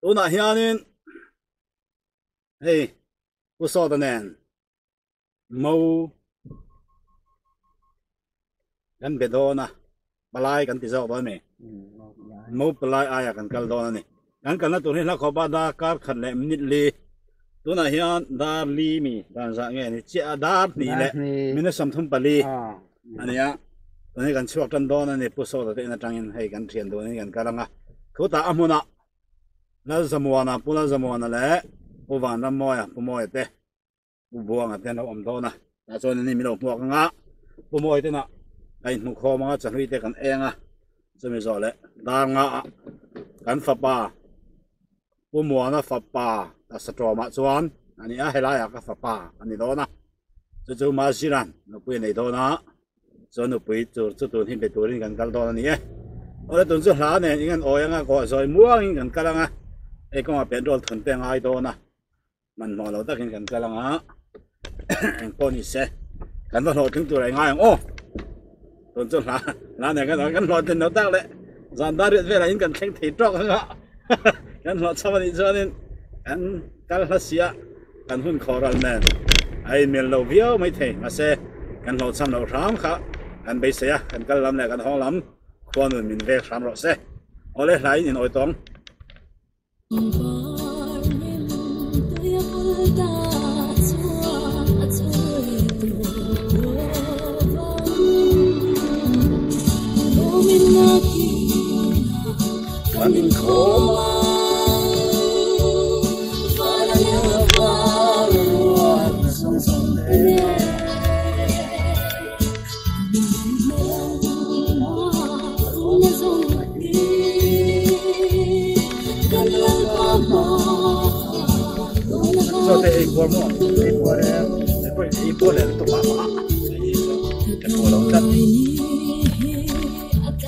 Tunah hianin hei Pu Sawta nen Mo kan be dawn a, palai kan ti zawk dawn a mi? Mo palai aia kan kal dawn a ni. Kan kalna tur hi hla khawpa dar kar khat leh minute li tunah hian dar li mi dan zah nge ni chiah a dar hnih leh minute 34 a ni a. Tun hi kan chhuak tan dawn a ni Pu Sawta te in atangin hei kan thian dunin kan kal ang a. Khutah a hmunah Lalzamuana Pu Lalzamuana leh Pu Vanrammawia Pu Mawia te Pu Buanga te an lo awm dawn a, tah chuan ani min lo hmuak ang a, Pu Mawi te nah ka inhmuh khawm ang a, chahlui te kan eng a, chumi zawh leh dar nga ah kan fapa Pu Muana fapa ta Satawmah chuan a ni a, helaiah ka fapa a ni dawn a, chu chu Maziran nupui a nei dawn a, chuan nupui tur chu tun hi be turin kan kal dawn a ni e. Awle tun chu hla nen in kan awi ang a, kawh zawi muangin kan kal ang a, hei kawngah petrol thawn te a ngai dawn a. Hmanhmawh lo takin kan kal ang a, eng pawh ni se kan va hlawhtling tur a ngai ang aw. Tun chu hla hla nen kan kan hlawhtlin lo tak leh zan dar riat velah in kan thleng thei tawk ang a, kan hlawh chho a nih chuanin kan kal hla si a, kan hun khawh ral nen a inmel lo viau mai thei. Mahse kan hlawhchham loh hram kha kan beisei a, kan kal lam leh kan hawng lam khuanun min vek hram rawh se. Awle hlain in awi tawng. Kan inkhawm a. Chaw te ei puar maw? Ei puar e. Ei pawh ei puar leh lutuk mah mah a. Ka thaw lo tlat.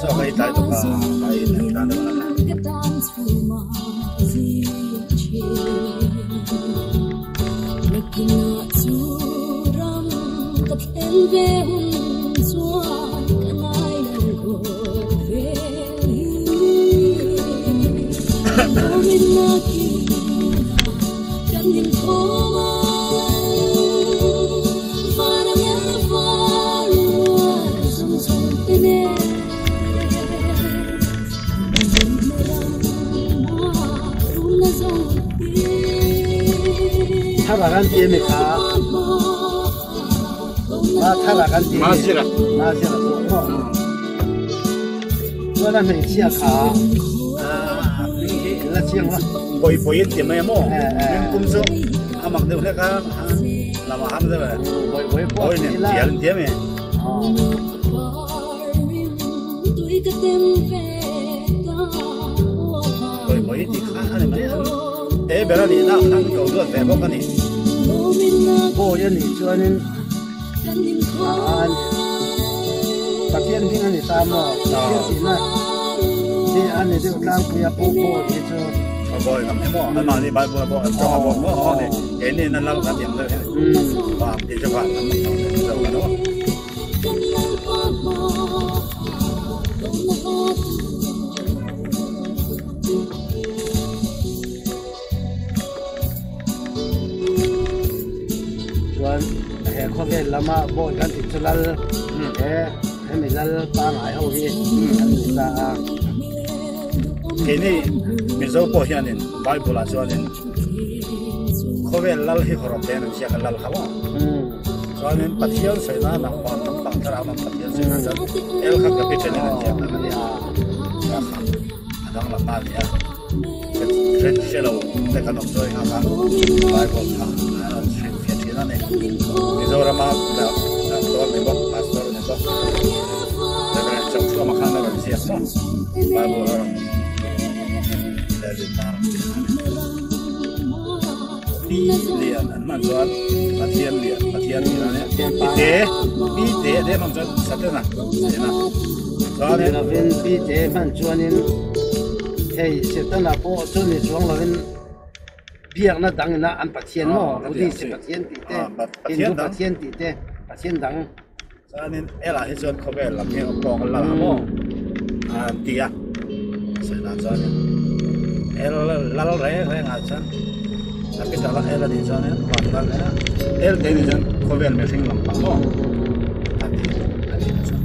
Chaw ka ei tlai tuk a, ka ei hnem tlan deuh nana. Thar kan ti mi kha ma thar kan ti ma zira ma zira chu mo chuan a hmeichhia kha la chiang la poi poi in ti mai mo min kum chu amak deuh hlek a lama ham deuh poi poi poi nen tial in ti ami Poi poi ti kha ani mai a te ber ani na khan ko duat ve bawk ani. Pawi a nih chuanin an Pathian hming a ni ta maw? Pathian tihna hi a ni deuh tlangpui a, Pu Pawi hi chu. Pawi ngam hi maw? Anmahni Bible a pawh an tawng a bawk maw? Aw ni, keini in an lal kan tiang deuh hi. Vang tih chu vang kan ni lo kan aw. Chuan he khawvel lama bawi kan tih chu lal he hemi lal pangai ho hi an ni ta a. Keini Mizo pawh hianin Bible ah chuanin khawvel lal hi hawrawp te an ziak a lal kha maw? Chuanin Pathian sawina lampang lampang thlarau lam Pathian sawina chuan el kha capital in an ziak a ni a, kha kha a danglam a ni a, hre hre lo te kan awm chuan kha kha Bible kha a rawn hrilhfiah thin a ni. Mizorama doctor ni bawk pastor ni bawk Reverend Chawngthuama khan a rawn ziak maw Bible a rawn lehlin na a rawn ziak a ni. Pi lian an hman chuan Pathian lian Pathian tih a nia Pi te Pi te te hman chuan Satana tihna chuanin Lovin Pi te hman chuanin hei Setana pawh chu ni chuang lovin biakna dangina an Pathian maw Buddhist Pathian tih te Hindu Pathian tih te Pathian dang Chuanin elah hi chuan khawvel lam hi a kawng a la maw an ti a sawi dan chuanin. L lal reng reng ah chuan capital a L a nih chuanin van lal nen a L te nih chuan khawvel mihring lampang maw a ti a nih kha chuan.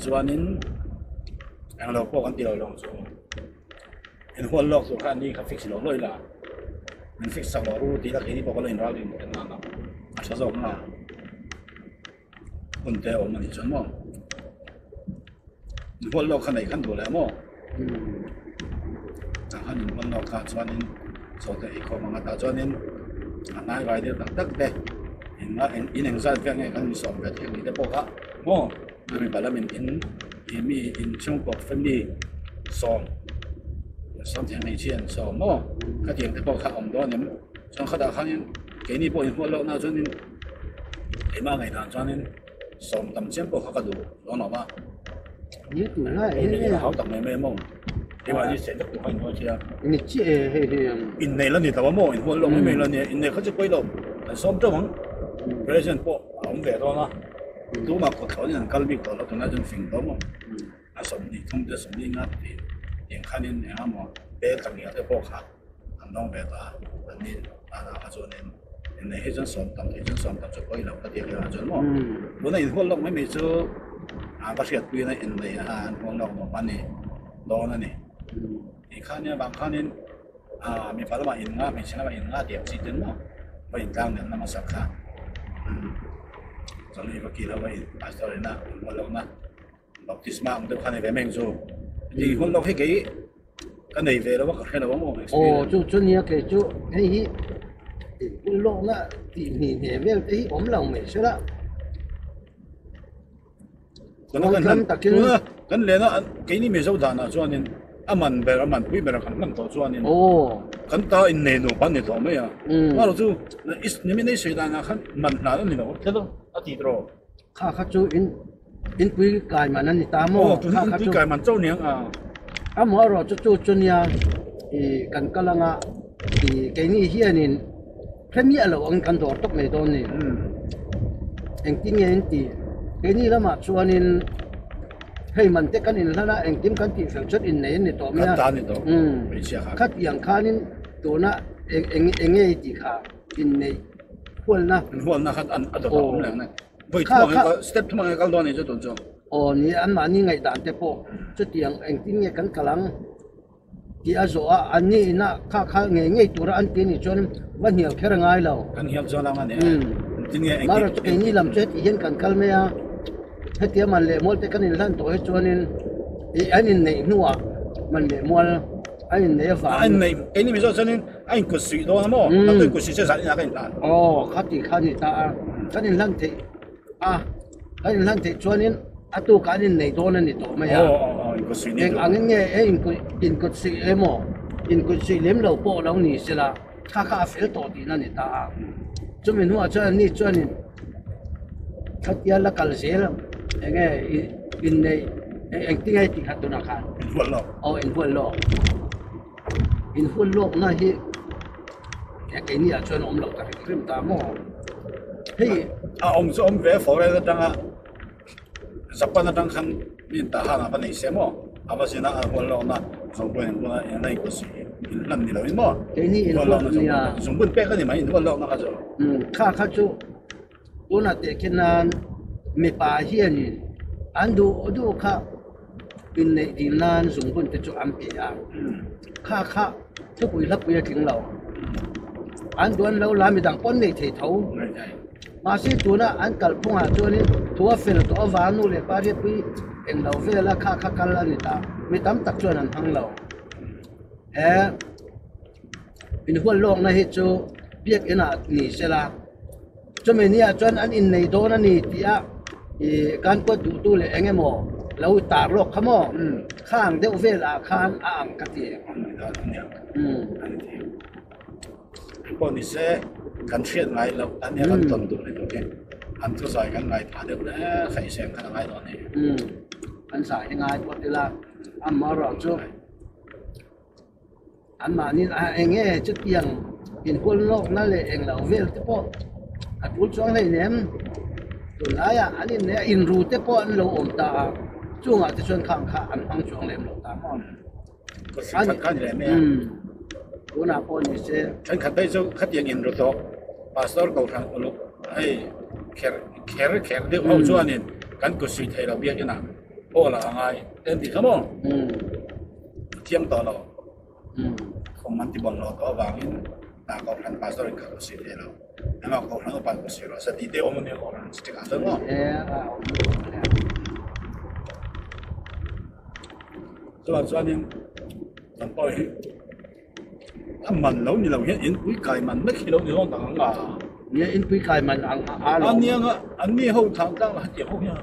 Chuanin englo pawh kan ti lo lawng chu inhual lawk tur kha an ni kha fix lo lawih la min fix sak loh ru tih la keini pawh ka lo inral rin teh nan a a tha zawk na hun te a awm a nih chuan maw inhual lawk kha neih khan duh leh maw tah khan inhual lawk kha chuanin sawte eikhawm ang a tah chuanin a hnai vai deuh tak tak te in engzat vel nge kan insawm ve thei ang tih te pawh kha maw. Ami balamin in ih mi in chhungkaw family sawm Sawm thei hmeichhia an sawm maw? Khatiang te pawh kha a awm dawn em? Chuan khatah khanin keini pawh inhuat lohna chuanin keimah ngaihdan chuanin sawm tam chiam pawh kha ka duh dawn lo va. Ni tur lai e hau tak mai mai maw? Keimah ni seh vek tur kha inhuat thei a. Ni chiah e hei hi. Inneih la ni lo a maw? Inhuat loh mai mai la nia. Inneih kha chu pawi lo. An sawm teuh ang. President pawh a awm ve dawn a. Tumah kawt thlawhin an kal bik tawh lo tunlai chuan fing tawh maw? A 20 thum te 20 nga tih tiang khanin eng emaw bel tak ngial te pawh kha an dawng ve ta a, an ni danah kha chuanin inneih hi chuan sawm tam theih chuan sawm tam chu pawi lo ka ti ang ah chuan maw tuna inhual lawk mai mai chu a va hriatpui na inneih a an hual lawk nuam a ni dawn a ni tih kha nia vang khanin ah mipa lamah in nga hmeichhe lamah in nga tih ang chi ten maw va intlang nen na hmasa kha chuan i va kil ho va in pastor ina inhual lawk na. Baptisma ang deuh kha nei ve mai ang chu. Tih hun lawk hi kei ka nei ve lo a ka hre lo ang aw experience. Aw chu chu nia kei chu hei hi tih hun lawk na tih hni hne vel te hi awm lo mai se la. Tuna kan hlan tuna kan len a keini Mizo dan ah chuanin a man ber a man pui ber a kan hman tawh chuanin kan ta in nei nupa an ni tawh mai a. Amaherawhchu chu nimin ei sawi dan ah khan man hlan a ni lo thil a ti tawh. Kha kha chu in inpui kai man a ni ta maw? Aw tun inpui kai man chauh niang a. Amaherawh chu chu chu nia ih kan kal anga ih keini hianin hre miah loh ang kan dawr tawp mai dawn ni. Engtin nge in tih? Keini lamah chuanin hei man te kan inhlan a engkim kan tih fel chuan innei a ni tawh mai a. Kan ta a ni tawh hmeichhia kha. Khatiang khanin tuna eng eng eng nge i tih kha inneih. Hualna. Hualna kha an a dawt a awm leh na. Vawi thum ang kal step thum ang kal dawn a ni chu tun chu. Aw ni anmahni ngaihdan te pawh chutiang engtin nge kan kal ang tih a zawh a an ni ina kha kha ngei ngei tura an ti anih chuan va hnial kher a ngai lo. Kan hnial chuan ang a ni a. Engtin nge engtin. Marawh chu keini lam chu heti hian kan kal mai a hetia man leh mual te kan inhlan tawh hi chuanin ih an inneih hnuah man leh mual an inneih avangin. A inneih keini Mizo chuanin A inkut suih dawn a maw? Ka tui kut suih chu zan inah ka inhlan. Aw, kha tih kha a ni ta a. Kan inhlan theih a, kan inhlan theih chuanin a tukah an innei dawn a ni tawh mai a. Aw, aw, aw, inkut suih ni Eng angin nge e inkut inkut suih emaw, inkut suih lem lo pawh lo ni sela, kha kha a fel tawh tihna a ni ta a. Chumi hnuah chuan anni chuanin khatia la kal zel eng nge inneih engtin nge tih kha tunah khan. Inhual lawk. Aw, inhual lawk. In hun lawkna hi keini ah chuan awm loh ta hrim hrim ta maw hei a awm chu awm ve foreign atanga Japan atang khan mi in tah han a va nei se maw a va zin a a hual lawkna zungpui in bula in nei kawt si in hlan ni lo in maw keini in hual nia zungbun pek a ni mai in hual lawkna kha chu kha kha chu Tunah teh khi nan mipa hianin an duh duh kha inneih dil nan zungbun te chu an pe a, kha kha thupui hlapui a tling lo. An duh an lo la midang pawh an nei thei tho. Mahse tuna an kalphungah chuanin thu a fel tawh avang nu leh pa riatpui eng lo vela kha kha kal a ni ta, mi tam tak chuan an hmang lo. He inhual lawkna hi chu biakinn ah ni sela. Chumi nia chuan an innei dawn a ni tih a ih kan kuat duhtu leh eng emaw lo tar lawk kha maw khang deuh velah khan a ang ka ti. Pawh ni se kan hriat ngai loh an nia kan tawn duh lutuk hi an thu zai kan ngai phah deuh hle khaih sem khan a ngai dawn a ni. An zai hi ngai pawh tila amaherawh chu. Anmahni a eng nge chutiang inhual lawkna leh eng lo vel te pawh a tul chuang hleinem. Tunlaiah an inneih a, inru te pawh an lo awm ta a, chungah te chuan khang kha an hmang chuang lem lo ta maw? Tunah pawh ni se. Thenkhat phei chu khatiang inru tawh Pastor Kohhran uluk hei kher kher kher deuh ho chuanin kan kut suih thei lo biakin ah aw la a ngai te an ti kha maw? Thiam tawh lo. Khum an ti bawlh lo tawh avangin hnah Kohhran Pastor in kha ka sawi thei lo. Engah Kohhran upa in ka sawi rawh se tih te awm ania Kohhran stick ah chuan maw. Chuvang chuanin kan pawh hi a man lo ni lo hian inpui kai man mek hi lo ni dawn tak ang a. Nia inpui kai man ang a lo. Ania nga anni ho thang tlang hetiang ho hian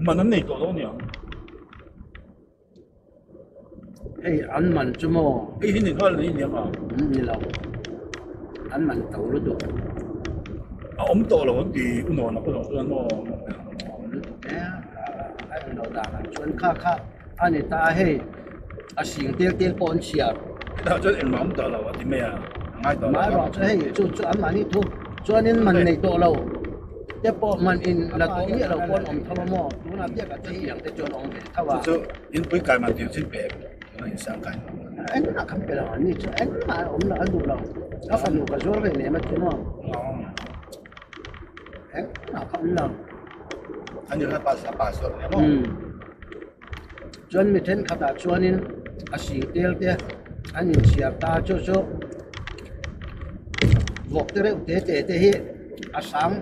man an nei tawh lo aniang. Hei an man chu maw? Hei hi ni nghal ni nia ma? Ni lo. An man to lutuk. A awm tawh lo an ti u nawn a pawh chuan maw? Awm lutuk e. A eng lo danah chuan kha kha a ni ta a hei a sing tel tel pawh an chhiar. Hetah chuan engmah awm tawh lo a ti mai a, a ngai tawh lo. Amaherawh chu hei chu chu anmahni thu chuanin man nei tawh lo te pawh man in la tawh miah lo pawh an awm tho a maw? Tunah biakah te hi ang te chuan awm ve tho a. Chu chu inpui kai man tih chin pe tuna insang kai lo. Engmah kan pe lo ani chu engmah a awm lo a duh lo. A fanu ka zuar ve lem a ti maw? Engmah kha awm lo. Ani kha pa pa zuar nia maw? Chuan mi thenkhatah chuanin a sing tel te an inchhiar ta chu chu vawk te reuh te te te hi a sang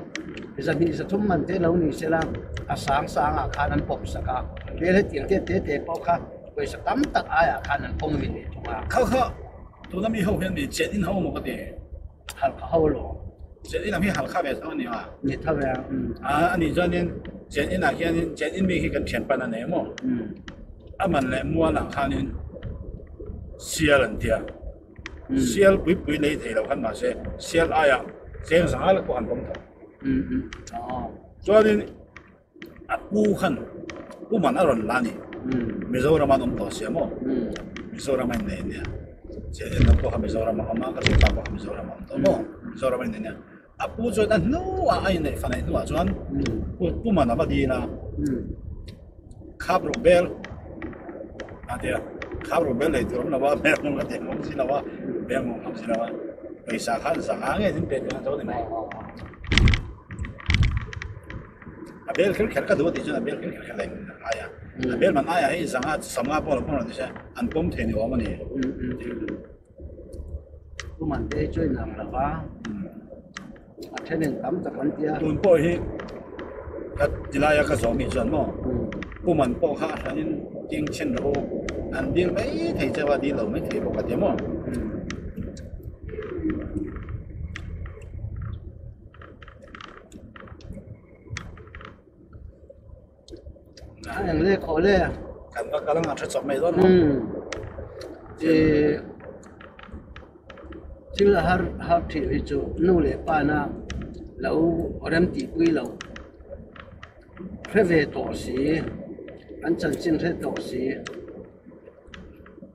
zahnih zathum man te lo ni sela a sang sangah khan an pawm sak a hmel hetiang te te te pawh kha pawisa tam tak aiah khan an pawm ve leh thung a. Kha kha tuna mi ho hian mi chet in ho maw ka ti? Halkha ho lo. Chen in ang hi halkha ve tho a ni a. Ni tho ve a. A a nih chuanin chen inah hianin chen in mi hi kan thian pan a nei maw? A man leh mual ang khanin sial an tia. Sial pui pui lei thei lo khan mahse sial aiah cheng zanga la pawh an pawm tho. Chuanin A pu khan pu man a rawn la a ni. Mizoram an awm tawh sia maw? Mizoram a innei ania. Chian en lam pawh kha Mizoram a awm a, ka thianpa pawh kha Mizoram a awm tawh maw? Mizoram a innei ania. A pu chuan a hnuah a inneih fa neih hnuah chuan pu man a va dil a, khap ruk bel a ti a, khap ruk bel lei tur awm lo a, bel awm ka ti awm si lo a, bel awm si lo a, pawisa khan zanga ngei in pe tur a ni mai. A bel kher kher ka duh a tih chuan a bel kher kher kher leh a ngai a. A bel man aiah hei zanga sawmnga pawh lo pawh rawn ti se an pawm thei ni awm a ni. Pu Mante chu in ang lo va, a then in tam tak an ti a. Tun pawh hi ka ti laia ka zawh mi chuan maw Pu Man pawh kha a hranin ting chhin rawh u, an dil mai thei cheu a, dil lo mai thei bawk a ti a maw. A eng le khawh le. Kan va kal anga tha chawp mai dawn maw? Ih thil a har har thin hi chu nu leh pa na lo rem tih pui lo hre ve tawh si an chanchin hre tawh si.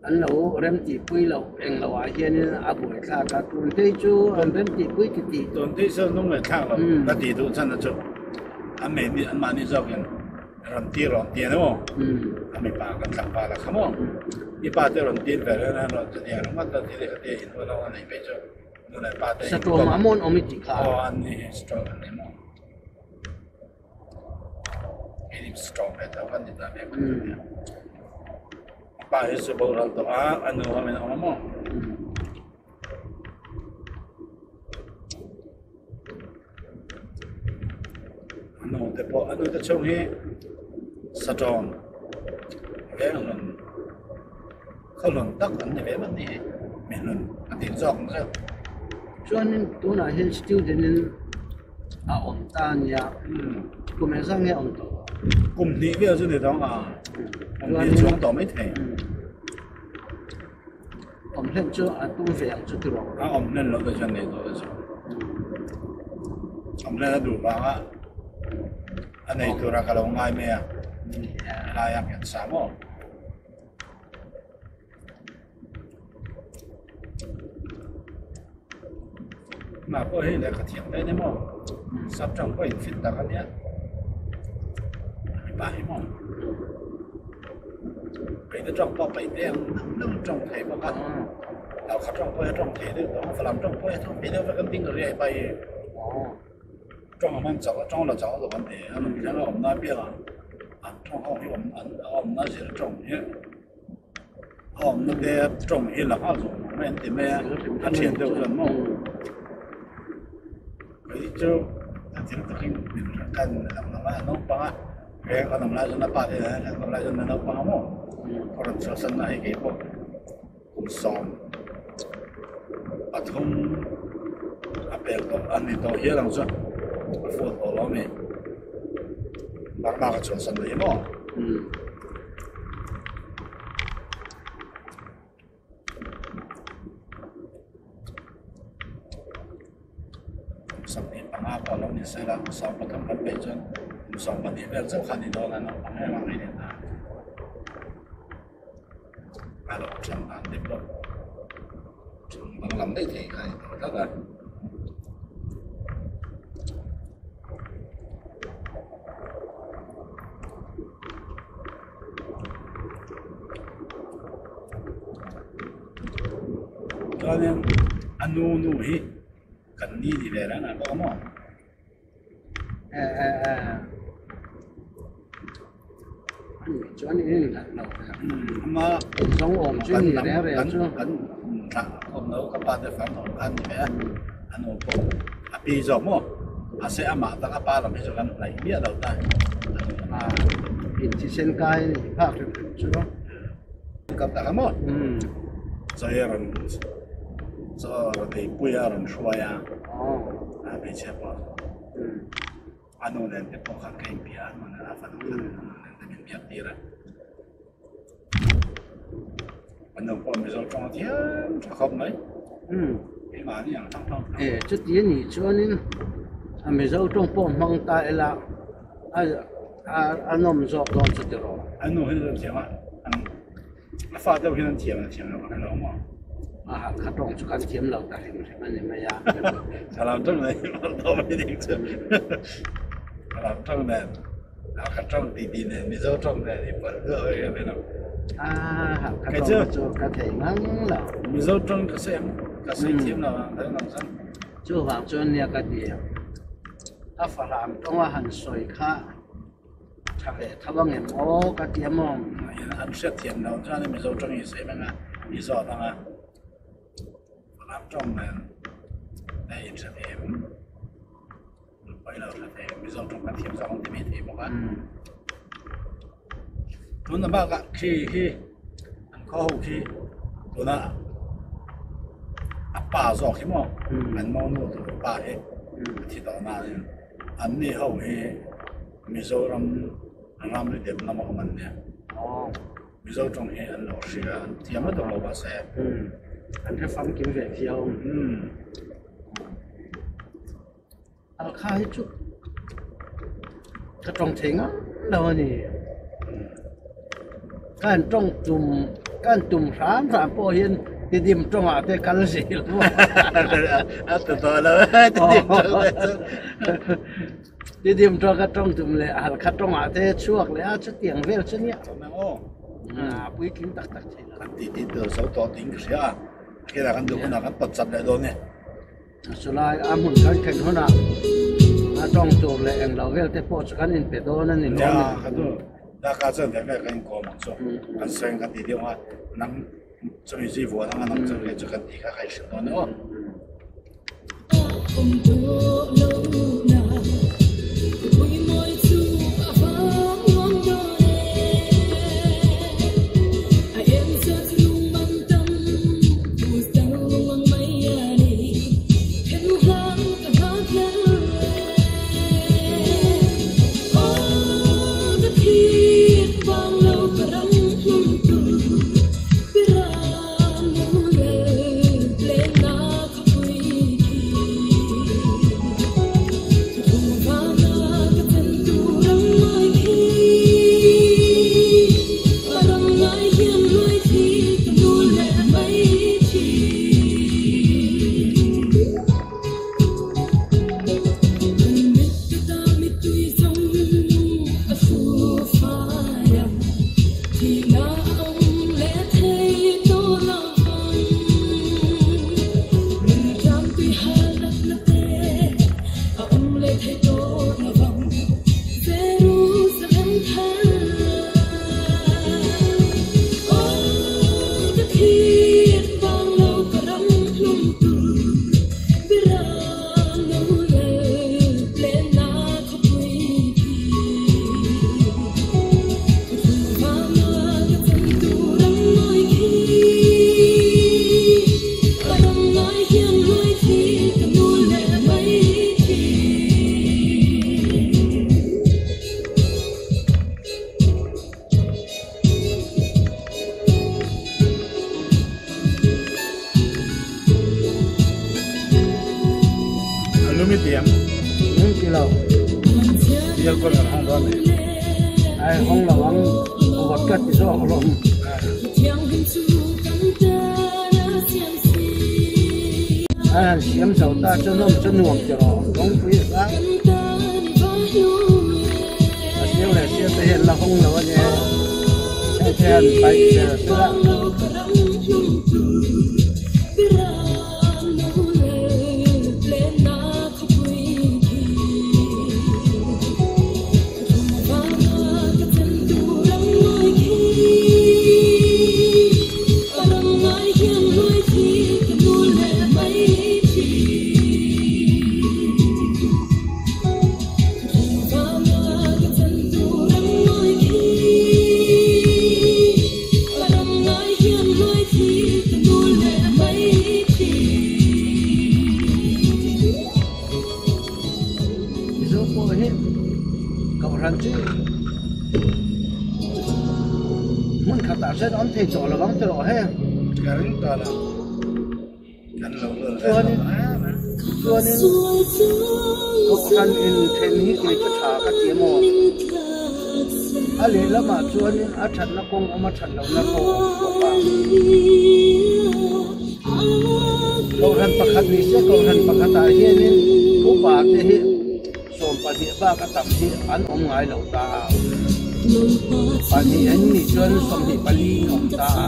An lo rem tihpui loh eng lo ah hianin a buai thlak a, tun phei chu an rem tihpui ti tih. Tun phei chu nung leh thlak lo ka tih duh chhan a chu an mahni an mahni zawkin rawn ti rawn ti a ni maw? A mipa kan tlangval a kha maw? Mipa te rawn tir ve reng reng rawn chu nia ringawt a ti leh ka ti a inhuat ho a nei phei chu nu leh pa te Saṭawm ah mawn awm i tih kha. Aw an ni hi saṭawm an ni maw? Pa hi chu boral tawh a a nu a min awm a maw a nu te pawh a nu te chhung hi satawm veng hlun khaw hlun tak an ni ve mai ni mi hlun a tih zawk ang chu. Chuanin tunah hian student in a awm ta a nia kum engzah nge a awm tawh? Kum hnih vel chu ni dang a kum hnih chuang tawh mai thei. Awm hlen chu a tum ve ang chu tiraw? A awm hlen loh te chuan nei tawh te chu awm hlen a duh vanga a nei tura ka lo ngai mai a helai a nghet sa maw? Mah pawh hei lehkha thiam daih ni maw sap tang pawh in fit tak a nia mipa hi maw paihte tawng pawh paihte ang deuh deuh tawng thei bawk a lehkha tawng pawh hi a tawng thei deuh tawh a falam tawng pawh hi a tawng thei deuh vek a ding riai pai Tawng a hman chak a, tawng la chak a lo an ti. A nun hian a awmna apiangah an tawng ho hi awm an a awmna zir tawng hi a awmna te tawng hi la nghal zawk mai an ti mai a, a thian deuh chuan maw kei chu a thil takin min kan lang lo a naupang a he kan awm lai chuan a pa te kan awm lai chuan a naupang a maw a rawn chhuahsan na hei keipawh kum 13 a pel tawh a ni tawh hial ang chu a phone tawh lo ami Burma ka chhuahsan daih maw? ni sela kum 13 kan peih chuan kum 12 vel chauh kha a ni dawn a naupang em ang a ni ta. A lo ṭhang dan te pawh ṭhang danglam daih thei kha a ni tawh tlat a. Chuanin a nu nu hi kan ni ni ve reng ang bawk a maw? Chuan in hlat lo ama zawng awm chu ni reng reng chu kan thlah awm lo ka pa te fang awm khan ni ve a a nu pawh a pi zawk maw mahse amah tak a pa lam hi chu kan hnaih miah lo ta a inthisen kai a nih phak hrim hrim chu ka tak a maw chaw a rawn chaw rawn eipui a rawn hruai a a hmeichhia pawh a nu nen te pawh khan ka inbia a nu nen a fanu khan a nu nen te min biak tir a a nu pawh Mizo tawng a thiam tha khawp mai keimahni ang thang thang e chuti a nih chuanin a Mizo tawng pawh hmang ta ila a a nawm zawk dawn chu tiraw a nu hi a thiam a a fa deuh hian an thiam a thiam lo ka hrelo maw a kha tawng chu kan thiam lo ta hrim hrim a ni mai a salam tawng nen tawng mai ding chu salam tawng nen a kha tawng ti ti nen mizo tawng nen i pawlh duah vek a ni lo a kha tawng chu ka thei ngang lo mizo tawng ka sawi ang ka sawi thiam lo ang dang lam chuan chuvang chuan nia ka ti a falam tawnga han sawi kha Tha ve tho ang em aw ka ti a maw? An hriat thiam loh chuan Mizo tawng hi sawi vang a, mi zawt ang a, Falam tawng nen a inhre thei em? Pawi lo hre thei em? Mizo tawng kan thiam zawk ang ti mai thei bawk a. Tuna bakah khi hi an khaw ho khi tuna a pa zawk hi maw an monu tur pa hi a thi tawh nain an ni ho hi Mizoram ramri dep lama awm an nia. Mizo tawng hi an lo hria an thiam lutuk lo mahse. An hre famkim ve viau. Alkha hi chu ka tawng thei ngam lo a ni. Ka han tawng tum ka han tum hram hram pawh hian tidim tawngah te kal zel maw. A ti tawh lo e tidim tawng te chu. Tidim tawng ka tawng tum leh Halkha tawngah te chhuak leh a chutiang vel chu nia. A puitling tak tak thei lo. Kan titi tur zo tawh tiin ka hria a, khelah kan duh hunah kan pawt chat leh dawn e. Chulai a hmun kan thlen hunah a tawng tur leh englo vel te pawh chu kan inpe dawn a ni lo a ni. Nia, ka duh. Daka chuan ve ve kan inkawm ang chu. Kan sawi ang kan ti deuh a, nang chumi zui vuan anga nang chu ve chu kan tih kha ka inhrilh dawn e aw. Bial kawt kan hawng dawn ni. Ai hawng lo ang kawt ka ti zawk alawm. Ai han siam zo ta chu nawm chu nuam ti rawh kawngpui a sang. A sir leh sir te hian la hawng lo a nia hei te hian paih zel sela. Mizo pawh hi Kohhran chu hmun khatah chuan awm thei tawh lo ang tawh he. Ka ring tawh lo. Kan lo lul ve tawh Chuanin Kohhran in then hi kei chu tha ka ti emaw? A lehlamah chuanin a thatna kawng awm a that lohna pawh a awm bawk a. Kohhran pakhat ni se Kohhran pakhatah hianin upa te hi 12 bak a tam hi an awm ngai lo ta a, pahnih an nih chuan 24 in awm ta a,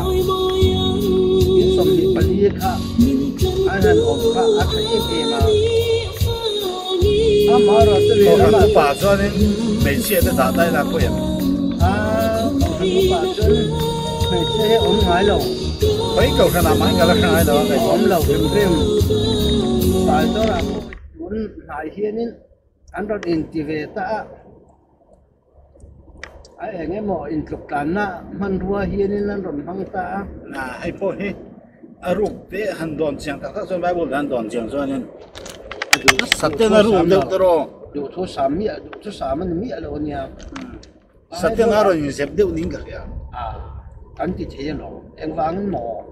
in 24 kha an han awm kha a tha em em a, amaherawhchu lehlamah Kohhran upa chuanin hmeichhia te dah daih la pawh em? A, Kohhran upa chuan hmeichhia hi awm ngai lo. Khawi Kohhranah mah hian ka la hre ngai lo a, awm lo hrim hrim. Pastor-ah pawh tun hnai hianin an rawn inti ve ta a, a eng emaw intluk tlanna hmanrua hianin an rawn hmang ta a. Na hei pawh hi a ruk te han dawn chiang tak tak chuan Bible te han dawn chiang chuanin Satena ruk deuh te rawh. Duhthu sam miah duhthu sam a ni miah lo ania. Satena rawn inzep deuh niin ka hria. A kan ti thei alawm. Engvangin maw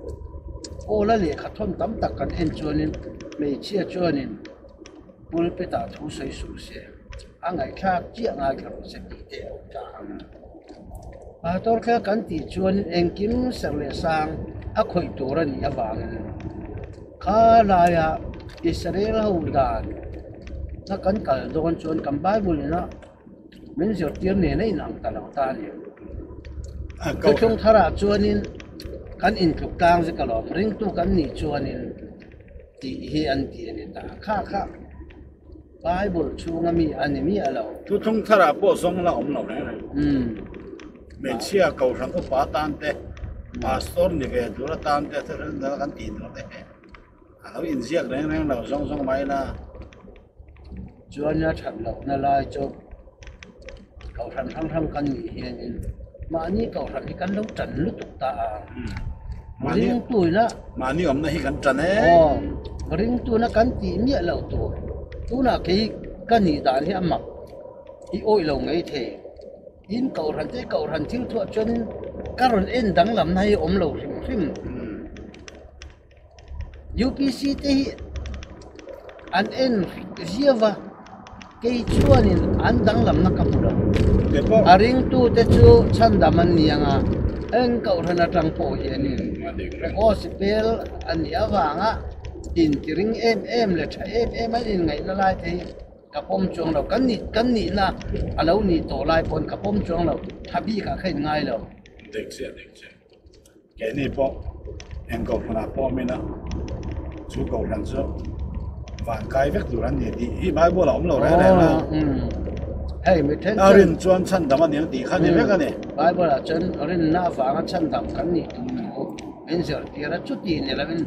Paula lehkha thawn tam tak kan en chuanin hmeichhia chuanin pulpit ah thu sawi suh se, a ngaihthlak chiah ngaithla rawh se tih te a awm ta ang. Pastor kha kan tih chuanin engkim serh leh sang a khawih tur a nih avangin kha laia Israel ho dan na kan kal dawn chuan kan Bible ina min zirtir nen a inang ta lo ta a ni. Thuthlung tharah chuanin kan intluk tlang zek alawm, ringtu kan nih chuanin. Tih hi an ti a ni ta. Kha kha Bible chhunga mi a ni miah lo. Thuthlung tharah pawh zawng la awm lo reng reng. Hmeichhia Kohhran upa tan te, Pastor ni ve tur atan te, thuthlung thar kan tih tur te hi a lo inziak reng reng lo zawng zawng mai la. Chuan a that lohna lai chu Kohhran hrang hrang kan nih hianin mahni Kohhran hi kan lo tan lutuk ta a. Ringtuina Mahni awmna hi kan tan e. Aw, ringtuina kan tih miah loh tur. Tunah kei ka nih dan hi a mak i awih lo ngei thei. In Kohhran te Kohhran thil thuah chuanin ka rawn en danglamna hi awm lo hrim hrim. UPC te hi an en ziau va, kei chuanin an danglamna ka hmu lo. A ringtute chu chhandam an ni ang a, eng kohhran atang pawh hianin gospel a nih avanga intiring em em leh tha em em an inngaihna lai te hi ka pawm chuang lo. Kan nih kan nihna a lo nih tawh lai pawn ka pawm chuang lo, tha bikah kha inngai lo. Dik chiah dik chiah. Keini pawh eng kohhranah pawh awm ila chu kohhran chu van kai vek tur an ni tih hi Bible a awm lo reng reng a. A rin chuan chhandam a ni ang tih kha ni vek a ni. Bible ah chuan rinna avanga chhandam kan nih tur thu min zirtir a, chuti ni lovin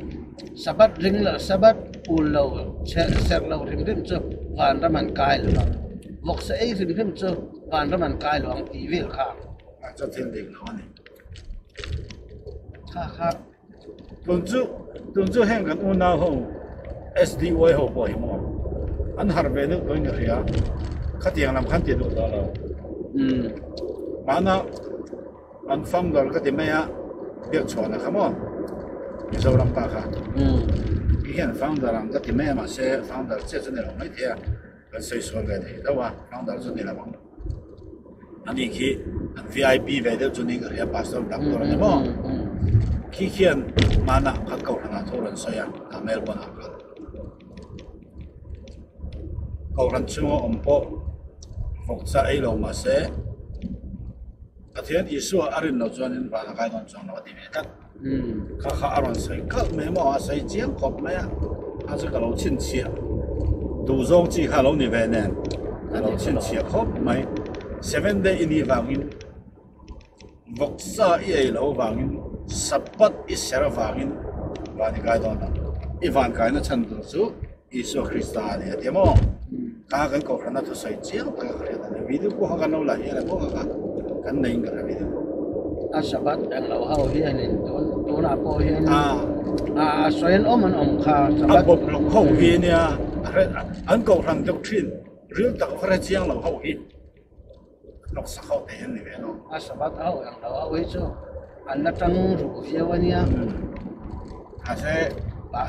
Sabbath ring lo, Sabbath ul lo, serh lo hrim hrim chu vanram an kai lo ang, vawksa ei hrim hrim chu vanram an kai lo ang tih vel kha. A chu thil dik lo a ni. Tun chu tun chu heng kan unau ho SDY ho pawh hi maw an harh ve deuh tawhin ka hria khatiang lam khan ti duh tawh lo mahna an founder ka ti mai a Biakchhuahna kha maw Mizoram pa kha i hian founder ang ka ti mai a mahse founder chiah chu ni lo maithei a. Kan sawi sual ve thei tho a, founder chu ni lo ang. Ani khi an VIP ve deuh chu niin ka hria, pastor doctor a ni maw? Khi khian hmanah khan kohhranah thu rawn sawi a, a Melbourne ah khan. Kohhran chhunga awm pawh vawkcha ei lo mahse Pathian Isua a rin loh chuanin van a kai dawn chuang lo a ti ve tlat. Kha kha a rawn sawi kalh mai maw, a sawi chiang khawp mai a, a chu ka lo chhinchhiah duh zawng chi kha a lo ni ve nen ka lo chhinchhiah khawp mai. Seven day i nih vangin vawksa i ei loh vangin Sabbath i ser avangin van i kai dawn lo. I van kaina chhan tur chu Isua Krista a ni a ti maw? Kha kan kohhrana thusawi chiang taka ka hriat a ni. Video pawh kha kan lo la hian a pawh kha kan neiin ka hre video pawh. A Sabbath eng lo ho hian in tun tunah pawh hian a sawi an awm an awm kha Sabbath. A bawp lawk ho hi nia a hre an kohhran deuh thin ril tak va hre chiang lo ho hi hnawk sak ho te hian ni ve lo. A Sabbath ho eng lo ho hi chu an la tang ruh viau a nia. Mahse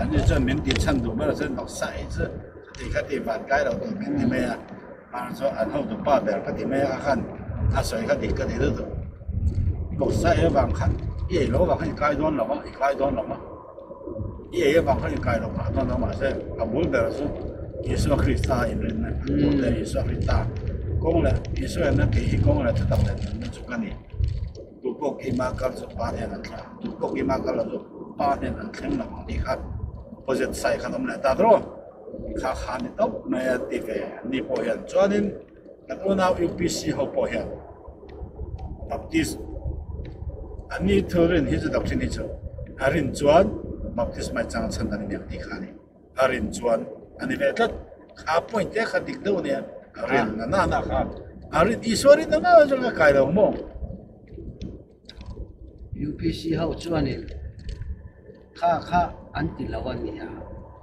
an ni chuan min tih chhan duh ber chuan hnawk sak hi chu chuti kha ti van kai lo tur min ti mai a. Mahse chuan an hotu pa ber ka ti mai a khan a sawi kha dik ka ti lutuk. Hnawk sak hi avang khan i ei lo avang khan i kai dawn lo a, i kai dawn lo a. I ei avang khan i kai lo phah dawn lo mahse a bul ber chu Isua Krista a inrinna an tur te Isua Krista kawng leh Isua hian a kei hi kawng leh thutak leh nunna chu ka ni. Tu pawh keimah kal chu Pa hnen an thlah tu pawh keimah kal lo chu Pa hnen an thleng lo ang tih kha opposite side khan awm leh ta tawh kha kha ni tawp mai a ti ve an ni pawh hian chuanin Kan unau UPC ho pawh hian Baptist an ni thil rin hi chu doctrine hi chu a rin chuan Baptist mai chang chhan dan iniang tih kha a ni. A rin chuan a ni ve tlat. Kha point te kha dik deuh ania a rin na na na kha a rin Isua rin na na chuan ka kai lo maw. UPC ho chuanin kha kha an ti lo a nia.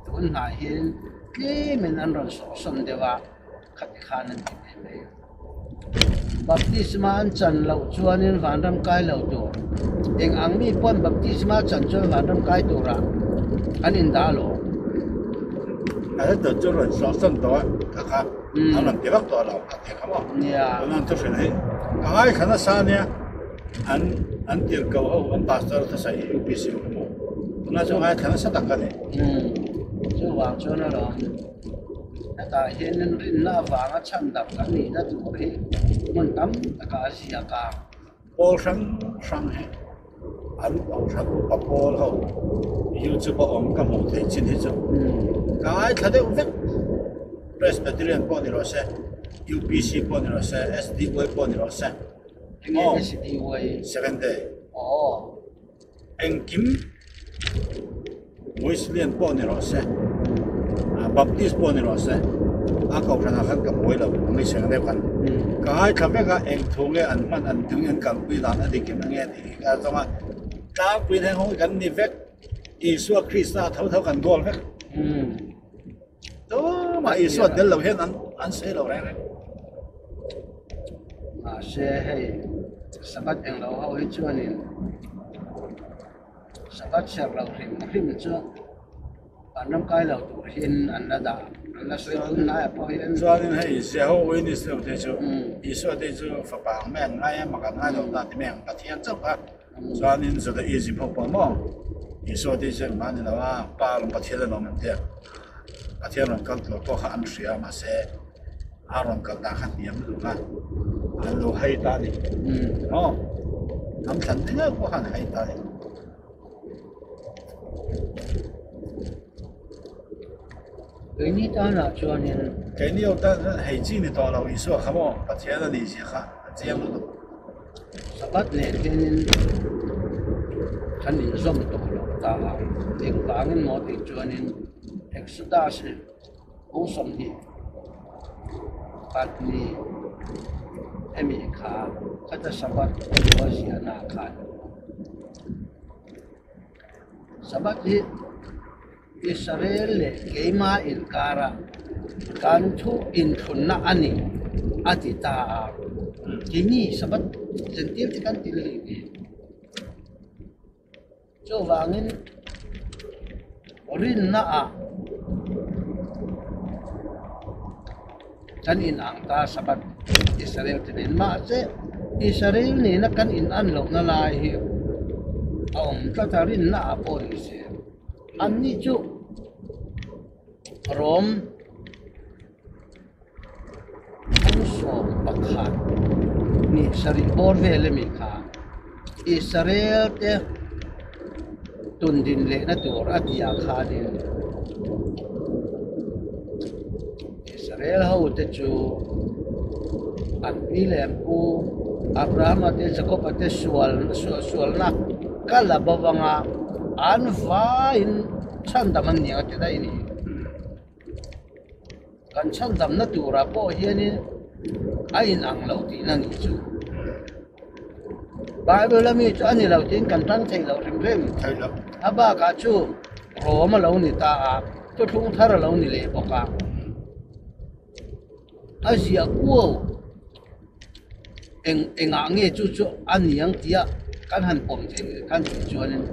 Tun hnai hian tlemin an rawn sawhsawn deuh a. Khati khan an ti ve mai. Baptisma an chan loh chuanin vanram kai lo tur. Eng ang mi pawn baptisma chan chuan vanram kai turah an indah lo. A heta chu rawn sawhsawn tawh a, kha kha an rawn ti vak tawh lo a ti kha maw? Nia. Tuna an thuhrilh hi a ngaithla nasa ania an an tirhko ho an pastor thusawi UPC ho maw? Tuna chu ngaithla nasa tak a ni. Chuvang chuan alawm. Hetah hianin rinna avanga chhan dam kan nihna tur hi hmun tam takah a ziak a. Pawl hrang hrang hi an kohhran upa pawl ho YouTube a awm ka hmuh theih chin hi chu ka ngaithla deuh vek. Presbyterian pawh ni rawh se, UPC pawh ni rawh se, SDY pawh ni rawh se. Enge SDY? Seventh Day. Engkim Wesleyan pawh ni rawh se, Baptist pawh ni rawh se, a kohhranah khan ka buai lo, a ngaihseng deuh khan. Ka ngaithla vek a, eng thu nge an hman, an thil nge an kalpui dan a dik em ange tih hi ka zawng a. Tlangpui heng ho hi kan ni vek, Isua Krista tho tho kan goal vek. Tumah Isua tel lo hian an sawi lo reng reng. Mahse hei Sabbath englo ho hi chuanin Sabbath serh lo hrim hrim chu an ram kai lo tur hian an la dah an la sawi tun laiah pawh hian. Chuanin hei Jehovah Witness ho te chu Isua te chu fapa ang mai an ngai a, mak an ngai lo ta ti mai ang Pathian chauh kha. Chuanin Judaism ho pawh maw Isua te chu engmah a ni lo a, Pa lawm Pathian a lawm an tia. Pathian rawn kal tur pawh kha an hria mahse a rawn kal dan kha hniam lutuk a, an lo hei ta a ni. Maw hnam thlan te ngeuh pawh khan hei ta a ni. Keini tanah chuanin. Keini ho tan chuan hei chi ni tawh lo Isua kha maw Pathian a nih zia kha a chiang lutuk. Sabbath nen hianin kan inzawm tawh lo ta a, engvangin maw tih chuanin Exodus hi kung 20 hemi kha khata Sabbath a ziahna ah khan Sabbath hi Israel leh keimah inkara kan thu inthlunna a ni a ti ta a. Keini Sabbath zentir te kan til hlei ve. Chuvangin rinna ah. Kan inang ta Sabbath Israel te nen. Mahse, Israel nena kan inan lohna lai hi a awm tlat a, rinna ah pawh ni se. Anni chu Rom 11 ni sarih bawr vel ami kha Israel te tundin lehna tur a tih ah khanin Israel ho te chu an pi leh an pu Abrahama te Jacob-a te sual sualna kal a bo anga an vaiin chhandam an ni ang a ti daih a ni. Kan chhandamna turah pawh hianin a inang lo tihna nih chu. Bible a mi chu a ni lo tiin kan tan thei lo hrim hrim. A bakah chu Rom a lo ni ta a, thuthlung thar a lo ni leh bawk a. A ziah kuau eng engah nge chu chu a ni ang tia kan han pawm theih kan tih chuanin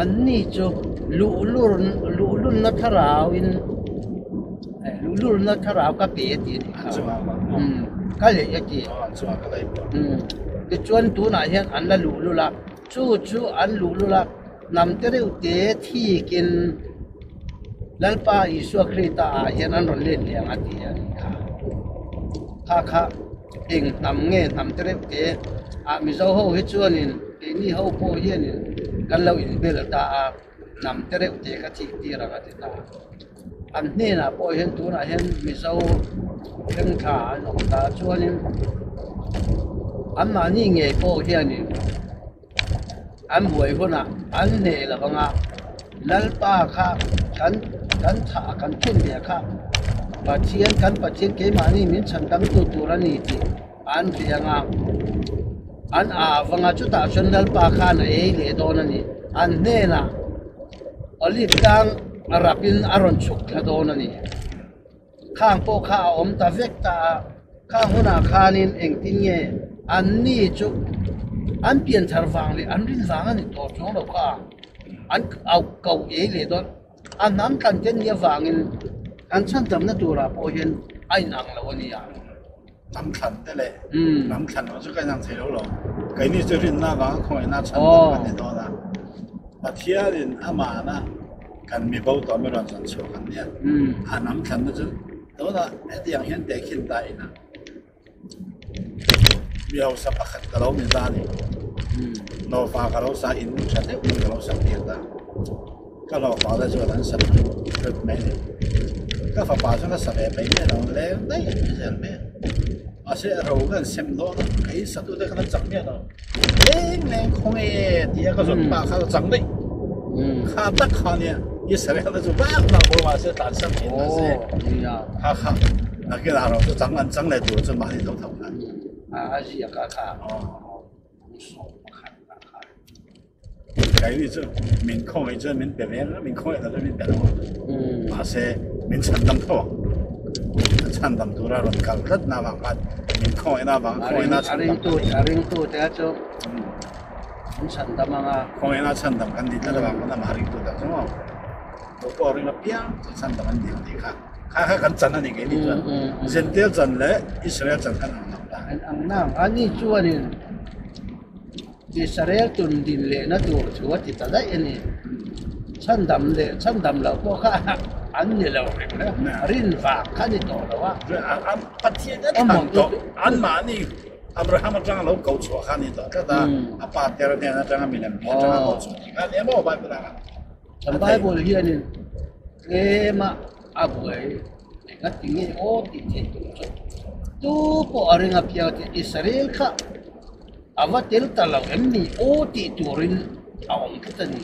anni chu luhlur luhlunna thlarauin luhlurna thlarau ka pe a ti a nih kha ka lei a ti tichuan tunah hian an la luhlul a chu chu an luhlul a hnam te reuh te thikin Lalpa Isua Krista ah hian an rawn let leh ang a ti a nih kha. Kha kha eng hnam nge hnam te reuh te ah Mizo ho hi chuanin keini ho pawh hianin kan lo inbel ta a, hnam te reuh te kha thih tir ang a ti ta. An hnenah pawh hian tunah hian Mizo hrengthla an awm ta chuanin anmahni ngei pawh hianin An buai hunah an hneh lo vang a, Lalpa kha kan kan thah kan khin ve kha Pathian kan Pathian keimahni min chhan damtu tur a ni tih an hria ang a, an ah vang a, chutah chuan Lalpa khan a ei leh dawn a ni. An hnenah Olive tlang a rapin a rawn chhuk thla dawn a ni. Khang pawh kha a awm ta vek ta a, khang hunah khanin engtin nge anni chu an pianthar vang leh an rin vang a ni tawh chuang lo kha an au ko ei leh dawn. A hnam thlan te nia vangin an chhandamna turah pawh hian a inang lo a nia. Hnam thlan te leh hnam thlan lo chu ka inang thei lo lo. Keini chu rinna avanga khawngaihna chhandam kan ni dawn a. Pathianin amahna kan mi bo tawh mi rawn zawn chhuak an nia. A hnam thlanna chu tunah hetiang hian tehkhin ta ina mi hausa pakhat ka lo ni ta a ni. Hlawhfa ka lo sa in tha deuh in ka lo sak tir ta. Ka hlawhfa te chuan an sa tlut mai a ni. Ka fapa chuan a sa ve mai miah lo leng daih a ni zel mai a. Mahse ro ka han sem dawn a, ka in sa tute khan an chak miah lo. Leng leng khaw nge tia ka zawt pah kha ka chang daih. Kha tak kha nia Israel te chu vak vak bawk mahse tlan sam thin mahse kha kha nakinah ro chu chang an chang leh tur chu mahni tho tho khan. A ziak a kha. Keini chu min khawngaih chuan min pe ve ang a, min khawngaih loh chuan min pe lo ang. Mahse, min chhandam tho ang. A chhandam tura rawn kal tlat na avang khan min khawngaihna avang khawngaihna chhandam kan ni. A ringtu te chu min chhandam ang a. Khawngaihna chhandam kan ni tlat avang khan amah ringtu tak chu maw. Tu pawh ring apiang chu chhandam an ni ang tih kha. Kha kha kan chan a ni keini chuan. Zentel chan leh Israel chan khan ang lo ta. Ang nang. Ani chuanin. Israel tun din lehna tur thu a ti ta daih a ni. Chhandam leh chhandam loh pawh kha an ni lo reng reng, rin vang kha a ni tawh lo a. Pathian a thlan tawh, anmahni Abraham atanga lo ko chhuah kha a ni tawh tlat a, a pa ter hnen atanga milem bia atanga ko chhuah tih kha a ni a maw Bible ah khan. Kan Bible hianin tlema a buai engati nge aw tih theih tur chu tu pawh a ring a piang tih Israel kha A va tel ta lo em ni aw tih turin a awm tlat a ni.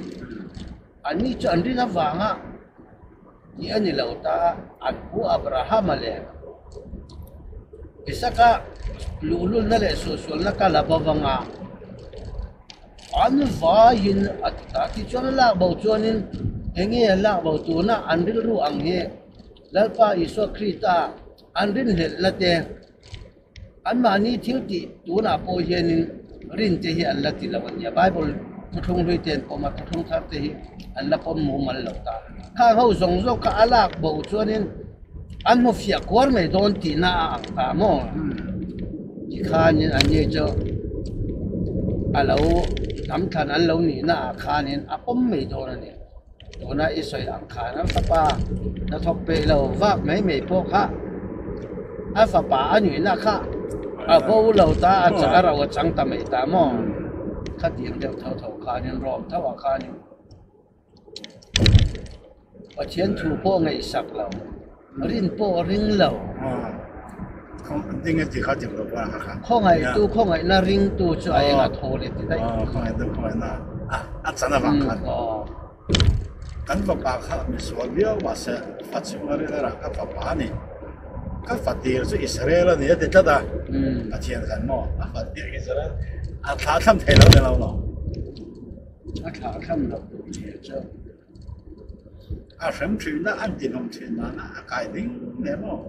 Anni chu an rin avanga tih a ni lo ta a, an pu Abrahama leh Isaka luhlulna leh suahsualna kal a bo vanga an vaiin a ti ta. Tichuan a lak bo chuanin enge a lak bo tuna an rilru ang hi Lalpa Isua Krista an rinhlelhna te, Anmahni thil tih tunah pawh hianin rinte hi an la ti lo a nia. Bible thuthlung hlui te an pawm a, thuthlung thar te hi an la pawm mumal lo ta. Khang ho zawng zawng kha a lak bo chuanin An hmu fiah kuar mai dawn tihna a ang ta maw? Tikhanin an ni chu a lo hnam thlan an lo nihna ah khanin a pawm mai dawn a ni. Tuna i sawi ang khan a fapa hnathawk peih lo vak mai mai pawh kha a fapa a nihna kha a bo lo ta a a ro a chang ta mai ta maw? Khatiang deuh tho tho khanin rawm tho ah khanin. Pathian thu pawh ngaihsak lo, rin pawh ring lo. Khawngaihtu khawngaihna ringtu chu a enga thaw leh ti daih. Khawngaihtu khawngaihna a chan avang khan kan fapa kha misual viau mahse fa chhunga rin a rah ka fapa a ni. Ka fa tir chu Israel a ni a ti tlat a, Pathian khan maw a fa tir Israel a thlah thlam thei lo ni lo lo. A thlah thlam loh tur zia chu. A hrem thin a, an tinawm thin nana a kai ding hle maw?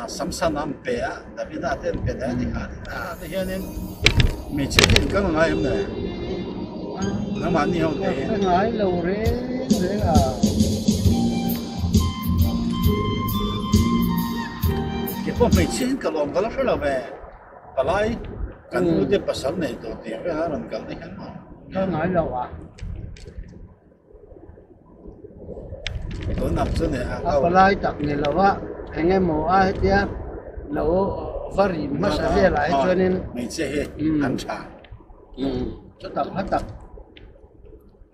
Samson an pe a, Davida te an pe daih a ni kha. Ah ti hianin hmeichhe hi in kal ngai em le? Nangmahni ho te hi. Ka ngai lo reng reng a. Keipawh hmeichhe hi in kal awm ka la hre lo ve. Palai kan u te pasal nei tur tih ang vel a rawn kal te hian maw? Kal ngai lo a. Tun ang chu ni a. A palai tak ni lo a, eng emaw a hetia lo va rim hmasa velah hi chuanin. Hmeichhia hi an tha. Chutak hla tak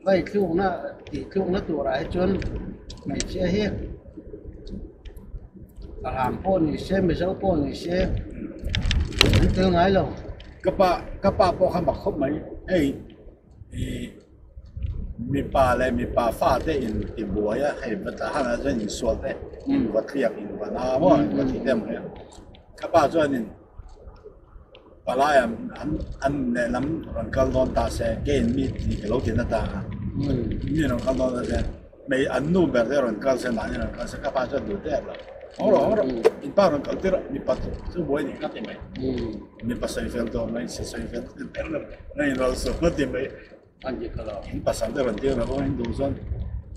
vai thlukna tih thlukna turah hi chuan hmeichhia hi Ram pawh ni se Mizo pawh ni se an tel ngai lo. Ka pa ka pa pawh kha mak khawp mai hei ih mipa leh mipa fa te in ti buai a hei va tah han ah chuan insual te in va tliak in va na maw in va ti te ang mai a ka pa chuanin palai an an lehlam rawn kal dawn ta se keiin mi tih ka lo ti na ta a mi rawn kal dawn ta se. Hmei an nu ber te rawn kal se mahni rawn kal se ka pa chuan duh tep lo. Haw rawh haw rawh in pa rawn kal tir rawh mipa chu buai nih ka ti mai. Mipa sawi fel tawh mai se sawi fel tel lo na in rawlh suh ka ti mai. In pasal te rawn tir rawh aw in duh chuan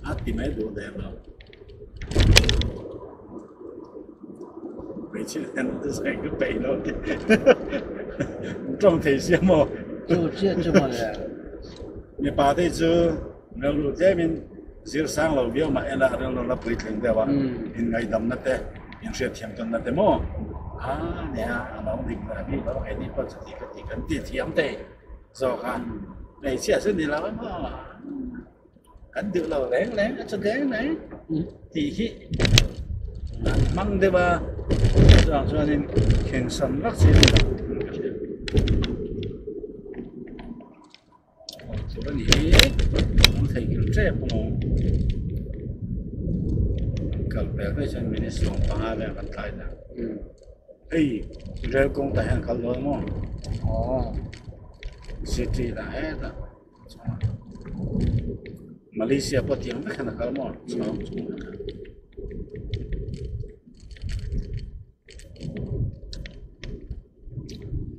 a ti mai duh der lo. Hmeichhia hian an sawi ka peih lo ti. Tawng thei sia maw. Chu chiah chu mawle. Mipa te chu Rilru tlemin zir sang lo viau mah ela rilru la puitling deuh a, inngaihdamna te, inhriatthiam tawnna te maw a nia a lo dik ve bik lo a, keini pawh chuti ka ti kan ti thiam thei zawk a, hmeichhia chu ni lo emaw kan duh lo reng reng a chu reng reng tih hi an hmang deuh a, chuvang chuanin khensan vak chi a ni lo ka hria. Tur a ni hi an theihnghilh tep a maw kal pel daih chuan minute 15 vel kan tlai ta hei rel kawng tah hian a kal dawn maw city lah hetah Malaysia pawh tiang vek hian a kal maw chhawng chung vek a.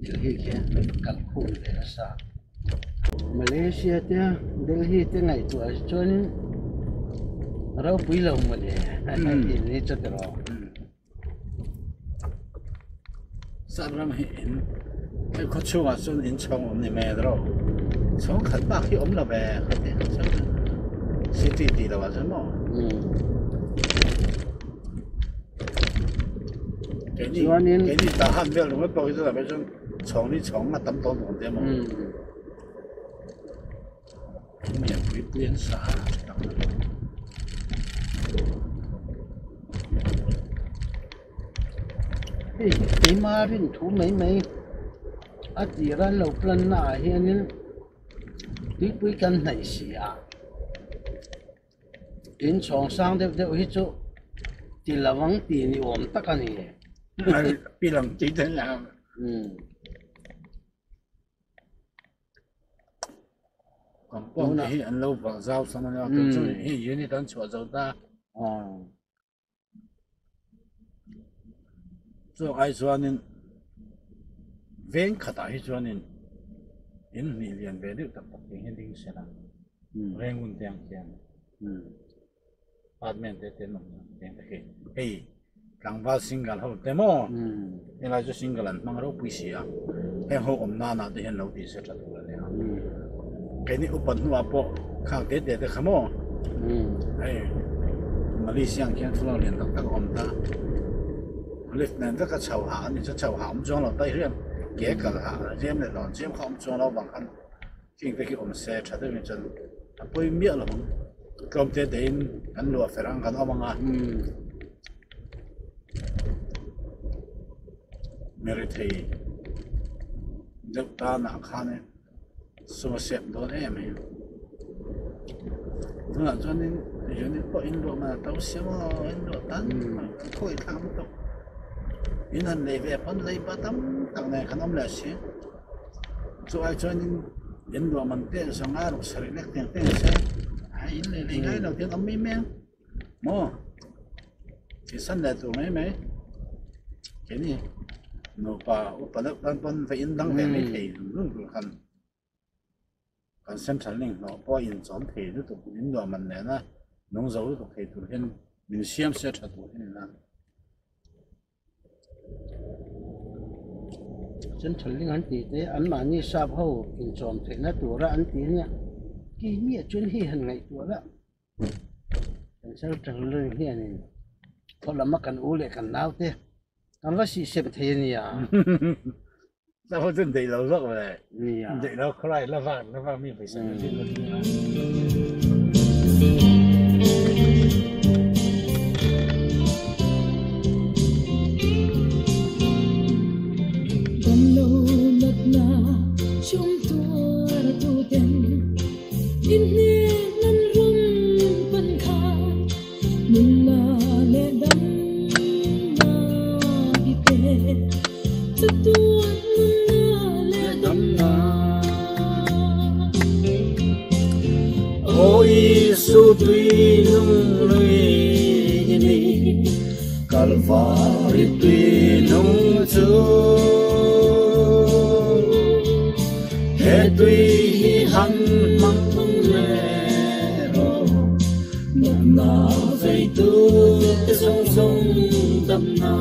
Delhi khi kal khum ve nasa. Malaysia te Delhi te ngaihtuah hi chuanin ropui lo mawle in hi chu tiraw. Sap ram hi in hei khaw chhungah chuan in chhawng awm ni mai tiraw chhawng khat bak hi awm lo ve khati city tih loh ah chuan maw. Keini Chuanin keini tah han vel ringawt pawh hi chu lamah chuan chhawng ni chhawng a tam tawh nuam te maw. Lian pui pui an sa a tha tak tak. Hei keima rin thu mai mai a tir a lo plan na ah hianin tuipui kan hnaih si a. In chhawng sang deuh deuh hi chu ti lo ang tih ni awm tak a ni. Pi lam tih te nia. Compound te hi an lo valh zau sam a nia tun chu hei unit an chhuah zo ta. Chu ai chuanin veng khatah hi chuanin in hnih lian ve deuh tak tak te hi ding se la Rengun te ang khian. Apartment te te an awm a eng te khi hei tlangval single ho te maw helai chu single an hmang ropui si a heng ho awm nana te hian lo tih se tha tur a nia keini upat hnuah pawh khang te te te kha maw hei Malaysia ang khian floor lian tak tak a awm ta lift nen veka chho hah a ni chu chho hah awm chuang lo ta i hriat ke kal hah zem leh lawn chiam kha awm chuang lo vang khan. Ching te khi awm se tha deuhin chuan a pawi miah lo ang tlawm te te in kan luah fer ang kan awm ang a mi rethei deuh tanah khan sum a siam dawn em hi tunah chuanin unit pawh in luah man a to sia maw in luah tan khawi thlak lutuk in han lei ve pawn leiba tam tak nen khan awm leh si. Chu ai chuanin in luah man te sanga ruk sarih lek teng teng se a in lei lei ngai lo hian awm mai mai ang maw thihsan leh tur mai mai keini nupa upa deuh tan pawn va in dang ve mai thei zung zung tur khan kan central link hnawh pawh a inchawm thei lutuk in luah man nena nung zo lutuk thei tur hian min siam se tha tur hi a ni na. Central ling an tih te anmahni sap ho inchawm theihna tura an tih ania keini ah chuan hei han ngaihtuah la kan central ling hianin khaw lama kan u leh kan nau te kan va sihsep thei ania. Sap ho chuan deih lo zawk ve deih lo khawlai la vak la vak mi pawisa kan zin lo nia. Aw Isu tui nung lui i ni, Kalvari tui nung chu. He tui hi han hmang le rawh, Natna veitu te zawng zawng damna.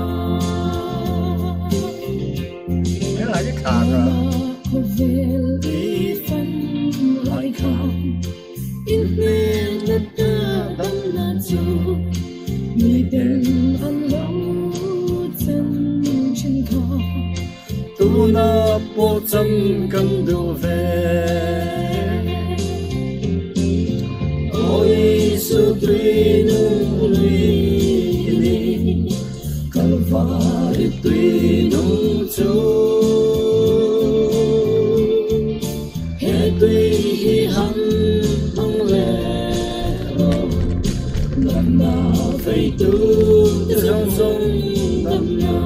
Tuna pawh chan kan duh ve. Aw Isu tui nung lui i ni, Kalvari tui nung chu. He tui hi han hmang leh rawh, Natna veitu te zawng zawng damna.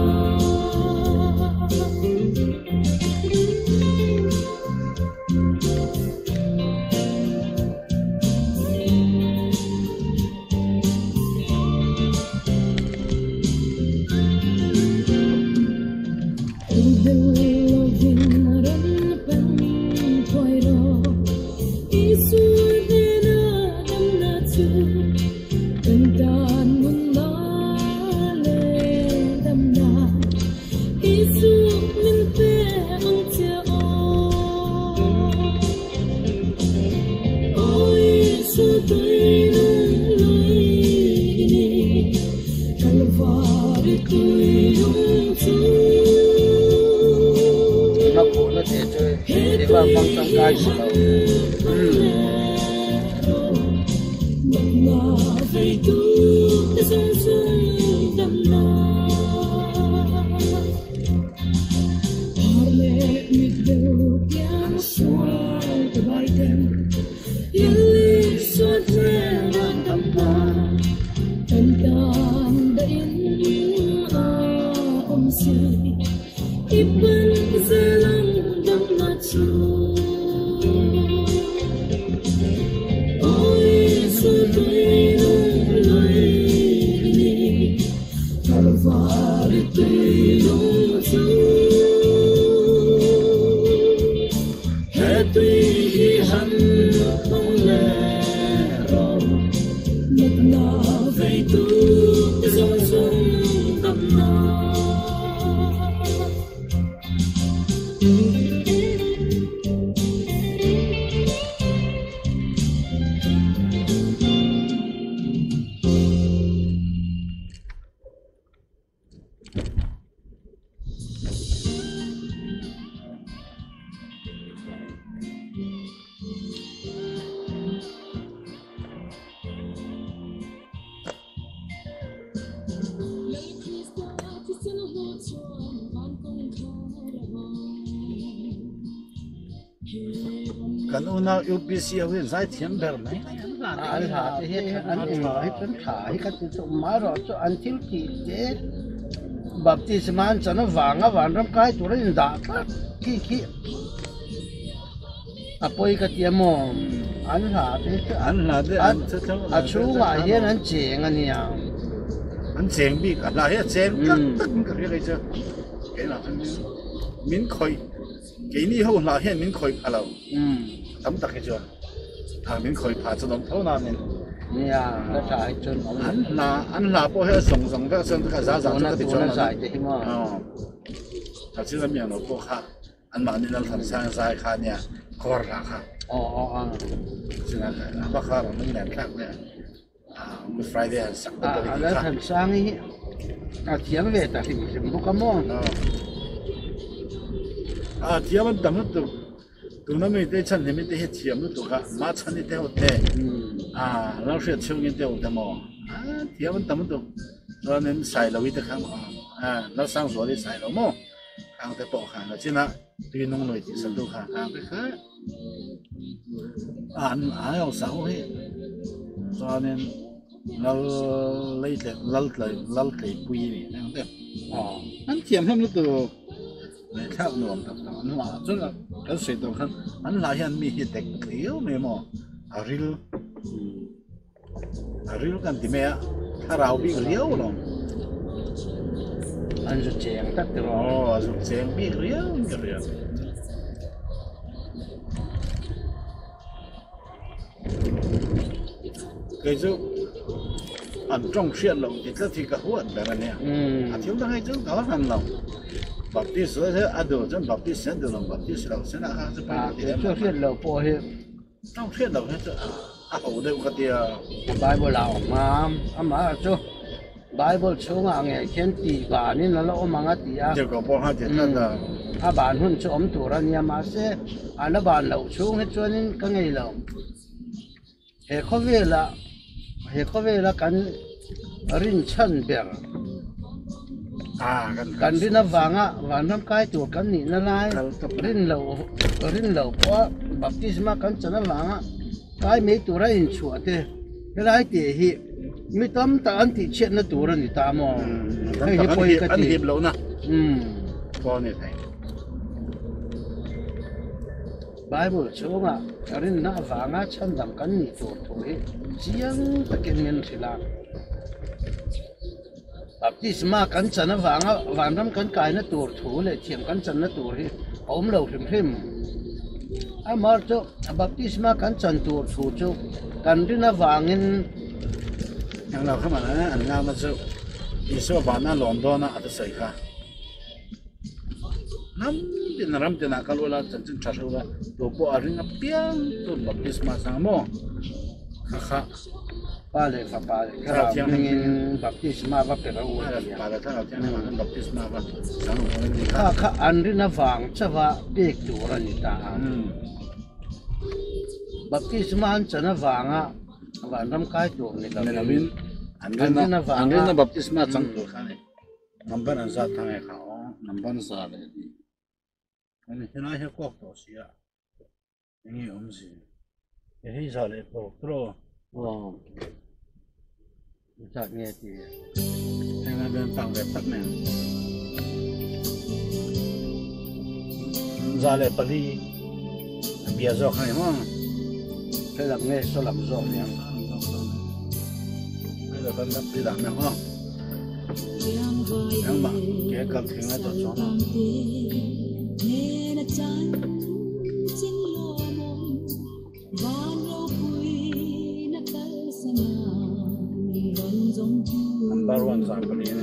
Na khuhna te chu i va hmang tangkai si lo. Kan unau UPC ho hi zaithiam ber mai mai an hla te An hla te hi an englo hi chuan tha hi ka ti chu marawh chu an thil tih te baptisma an chan avanga vanram kai tur a indah tlat khi khi a pawi ka ti a maw an hla te hi chu An hla te an a chhungah hian an cheng a nia. An cheng bik a hla hi a cheng tlat tak in ka hria kei chu keimah khan min khawih. Keini ho hlah hian min khawih pha lo. Tam tak hi chuan a min khawih pha chuan awm tho nain. Nia, ka tha hi chuan awm. An hla, an hla pawh hi a zawng zawng vek chuan ka za za chu ka ti chuan. Tuna zai te hi maw? A chin lam yang lo pawh kha an mahni lal than sang zai kha nia kawr hla kha. Aw aw aw. Chin a va kha rang nen thlak nia. Good Friday han sak te pawh hi tih kha. A Thansangi hi a thiam ve ta hrim hrim bawk a maw? A thiam an tam lutuk. Tuna mi te chhan hlim te hi thiam lutuk a, ma chhani te ho te, a ral hriat chhungin te ho te maw? A thiam an tam lutuk. Chuanin Sailovi te kha a Lalsangzuali Sailo maw? Khang te pawh khan a chin a, tui nung lui tih satu kha khang te kha. An ai ho sa ho hi chuanin lal lei tle lal tlei lal tlei pui a ni ang te an thiam hlawm lutuk ngaihthlak nuam tak tak an hla chuan kan sawi tawh khan an hla hian mi hi dek tliau mai maw a ril A ril kan ti mai a, thlarau bik riau alawm. An zu cheng tak ti rawh. Aw, a zu cheng bik riau in ka hria. Kei chu an tawng hriat loh ti tlat hi ka huat ber a nia. A thil dang hi chu ka va hran lo. Baptist a duh chuan Baptist an duh lo, Baptist lo sen a kha chu pawi ti lem lo. Kei chu hriat loh pawh hi. Tawng hriat loh hi chu a ho deuh ka tia. Bible ah awm a, amah chu Bible chhungah ngei khian tih banin a la awm ang a ti a. Tirhkoh pawh kha ti tlat a. A ban hun chu awm tur a nia, mahse a la ban loh chhung hi chuanin ka ngei lo. He khawvela he khawvela kan rinchhan ber kan rin avanga vanram kai tur kan nihna lai rin loh rin loh pawha baptisma kan chan avanga kai mai tura inchhuah te helai tih hi mi tam tak an tihchhiatna tur a ni ta maw hei hi pawi ka ti an hip lohna pawh a ni thei. Bible chhungah rinna avanga chhandam kan nih tur thu hi chiang takin min hrilh a. Baptisma kan chan avanga vanram kan kaina tur thu leh thiam kan channa tur hi a awm lo hrim hrim. Amah chu baptisma kan chan tur thu chu kan rin avangin. Englo kha man an lakna chu Isua vana lawm dawna a thusawi kha. Hnam tin ram tinah kal ula chanchin tha hreuh a tu pawh a ring apiang chu baptisma chang maw kha kha Pa leh fapa leh thlarau hmingin baptisma va pe rawh u a ti a. Pa leh thlarau thianghlim baptisma va chang rawh u a ti kha. Kha kha an rin avang chauha pek tur a ni ta a. Baptisma an chan avanga vanram kai tur ni lovin an rin avanga an rin a baptisma chang tur kha a ni. Number an zat thang e kha aw number za leh ni ani helai hi a kawk tawh si a enge awm zin he hei za leh tawp tawh aw zat nge ti heng a ven tak ve tak nen za leh pali a bia zawk a ni maw helam nge saw lam zawk niang hei lo kan lam dah mek aw. Engmah ke kal thei ngai tawh chuang lo. Number one zan pali in.